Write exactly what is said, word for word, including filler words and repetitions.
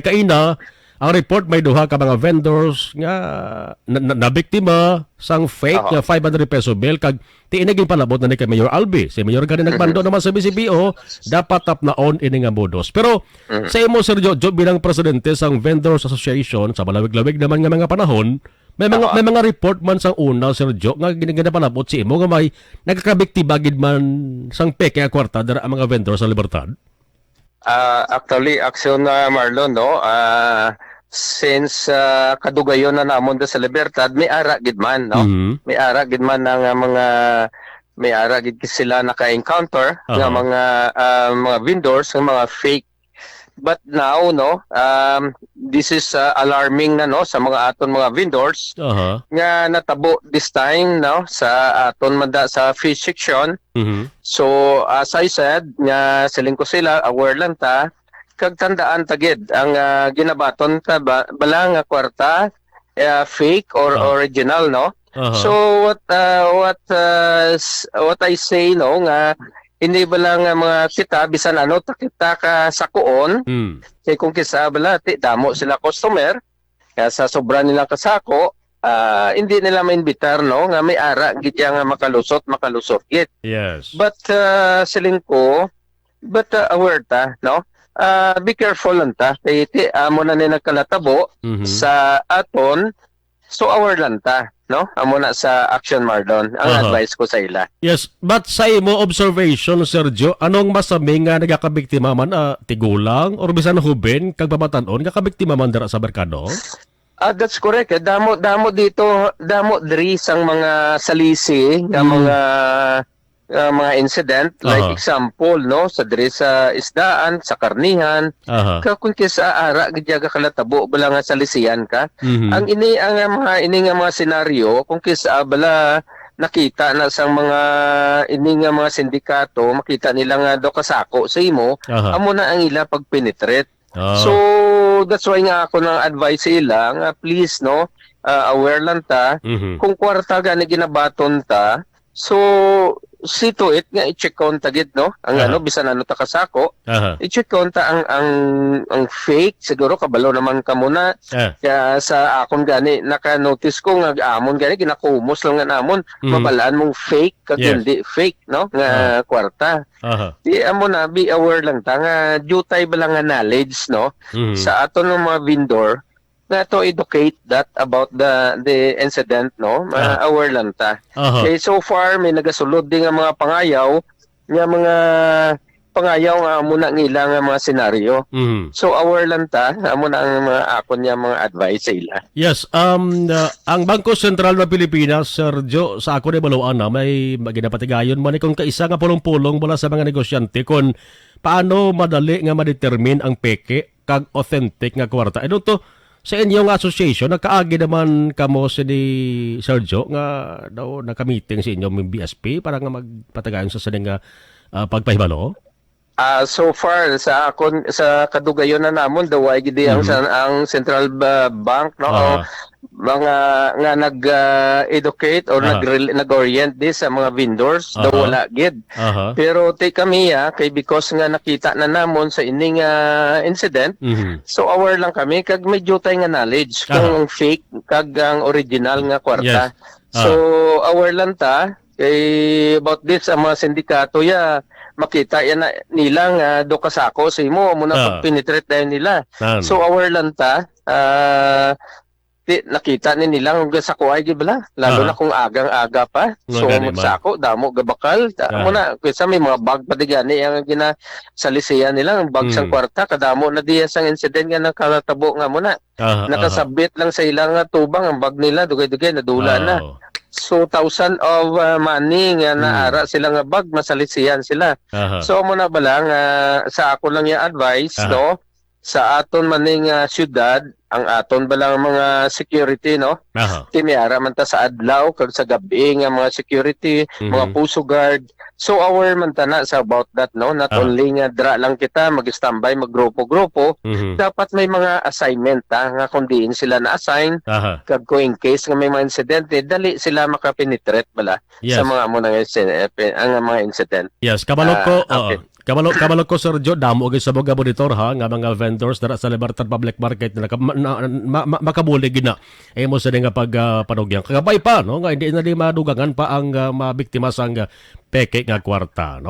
Kaina, ang report may duha ka mga vendors nga na, na, nabiktima sang fake Aha. nga five hundred peso bill kag ti ini ginpalabot na ni kay Mayor Albi. Si Mayor gani nagmando Mhm. naman sa B C P O, dapat tapnaon ini nga modus. Pero Mhm. sa imo, Sir Jojo, bilang presidente sang Vendors Association, sa malawig-lawig naman nga mga panahon, may mga Aha. may mga report man sang una, Sir Jo, nga gin- ginapalabot si imo nga may nagakabiktima gid man sang peke nga kwarta dira ang mga vendor sa Libertad? Ah, actually, action na, Marlon, no? Ah, since, ah, kadugayon na namon da sa Libertad, may ara gid man, no? Mhm. May ara gid man ang, ah, mga, may ara gid sila naka-encounter nga Aha. mga, ah, mga vendors, nga mga fake. But now, no, um, this is, ah, alarming na, no, sa mga aton mga vendors Aha. nga natabo this time, no, sa aton manda sa fish section. Mhm. So, as I said, nga siling ko sila, aware lang ta, kag tandaan ta gid ang, ah, ginabaton ta ba, bala nga kwarta, ah, fake or Ah. original, no? Aha. So, what, ah, what, ah, s-, what I say, no, nga hindi bala nga mga kita, bisan ano ta kita ka sakuon, Hmm. kay kung kisa bala, ti, damo sila customer, kaya sa sobra nilang kasako, ah, hindi nila maimbitar, no, nga may ara gid ya nga makalusot, makalusot gid. Yes. But, ah, siling ko, but, ah, aware ta, no? Ah, be careful lang ta. Kay ti, amo na ni nagkalatabo Mhm. sa aton, so aware lang ta, no? Amo na sa action, Marlon, ang Aha. advice ko sa ila. Yes, but sa imo observation, Sergio, anong masami nga nagakabiktima man, ah, tigulang or bisan hubin kag pamatan-on nga kabiktima man dira sa merkado? Ah, that's correct. Eh, damo, damo dito, damo diri sang mga salisi nga Hmm. mga, ah, mga incident. Like Aha. example, no, sa diri sa isdaan, sa karnihan, Aha. ka kung kisa ara gid ya kalatabo bala nga salisian ka. Mhm. Ang ini, ang, ah, mga ini nga mga senaryo, kung kisa bala nakita na sang mga ini nga mga sindikato, makita nila nga do kasako sa imo, Aha. amo na ang ila pagpenetrate. Ah. So, that's why nga ako nang advice sa ila nga please, no, ah, aware lang ta. Mhm. Kung kwarta gani ginabaton ta, so see to it nga i-check on ta gid, no, ang Aha. ano, bisan ano ta kasako, Aha. i-check on ta ang, ang, ang fake. Siguro kabalo naman ka muna. Ah. Kaya sa akon gani, naka-notice ko nga amon gani, ginakumos lang nga namon, Mhm. mabalaan mong fake kag Yes. hindi fake, no, nga Ah. kwarta. Aha. Di, amo na, be aware lang ta nga dutay bala nga knowledge, no, Mhm. sa aton nga mga vendor nga to educate that about the, the incident, no? Ma-, Aha. aware lang ta. Aha. Kay so far, may nagasulod din nga mga pangayaw, nga mga pangayaw nga amo na ang ila nga mga senaryo. Mhm. So, aware lang ta, amo na ang mga akon nga mga advice sa ila. Yes, um, uh, ang Bangko Sentral ng Pilipinas, Sir Jo, sa ako na baluan na, may ginapatigayon man ni kung kaisa nga pulong-pulong bala sa mga negosyante kung paano madali nga ma-determine ang peke kag authentic nga kwarta. Ano to? Sa inyo nga association, nakaagi naman kamo sini, Sir Jo, nga daw naka-meeting sa inyo may B S P para nga magpatigayon sa sini nga, ah, pagpahibalo? Ah, so far, sa akon, sa kadugayon na namon, daw ay gid ang Mhm. san-, ang central ba-, bank, no? Aha. Ang mga nga nag, ah, educate or Aha. nag-, nag-orient di sa mga vendors, daw Aha. wala gid. Aha. Pero ti kami, ah, kay because nga nakita na namon sa ining, ah, incident, Mhm. so aware lang kami kag may dutay nga knowledge Aha. kung ang fake kag ang original nga kwarta. Yes. Ah. So, aware lang ta. Kay about this, ang mga sindikato, ya, makita yan na nila nga do kasako sa imo, amo na Ah. pag-penetrate dayon nila. Nan. So, aware lang ta, ah, ti-, nakita ni nila nga sakuhay, di ba? Lalo Aha. na kung agang-aga pa. Nga So, gani man. magsako, damo gabakal. Ta-, Ah. amo na, kaysa may mga bag pa di gani ang ginasalisihan nila, ang bag sang Mm. kwarta, kadamo na diya sang incident nga nakatabo nga mo na. Aha, aha. Nakasabit lang sa ila nga tubang ang bag nila, dugay-dugay, nadula na. Oo. So, thousand of, uh, money nga Mm. naara sila nga bag, masalisihan sila. Aha. So, amo na bala nga sa ako lang yung advice, Aha. no? Sa aton man ning, ah, syudad, ang aton bala nga mga security, no? Aha. Ti may ara man ta sa adlaw, kag sa gabi nga mga security, mga Mhm. puso guard, So, aware man ta na sa about that, no? Not Aha. only nga dra lang kita, mag-standby, mag-grupo-grupo, Mhm. dapat may mga assignment, ha, nga kung diin sila na-assign, Aha. kag kung in case nga may mga insidente, dali sila makapenetrate bala Yes. sa mga amo na nga insi-, eh, pe-, ang mga incident. Yes, kabalo Ah, ko, oo. okay. Kabalo, kabalo ko, Sir Joe, damo gyud sa mga monitor, ha, nga mga vendors dira sa Libertad Public Market na, naka- ma- na, ma- ma- makabulig gid na imo sa nga pag ah, panugyan. Kagabay pa, no, nga hindi na di madugangan pa ang ah, mabiktima sang ah, peke nga kwarta, no?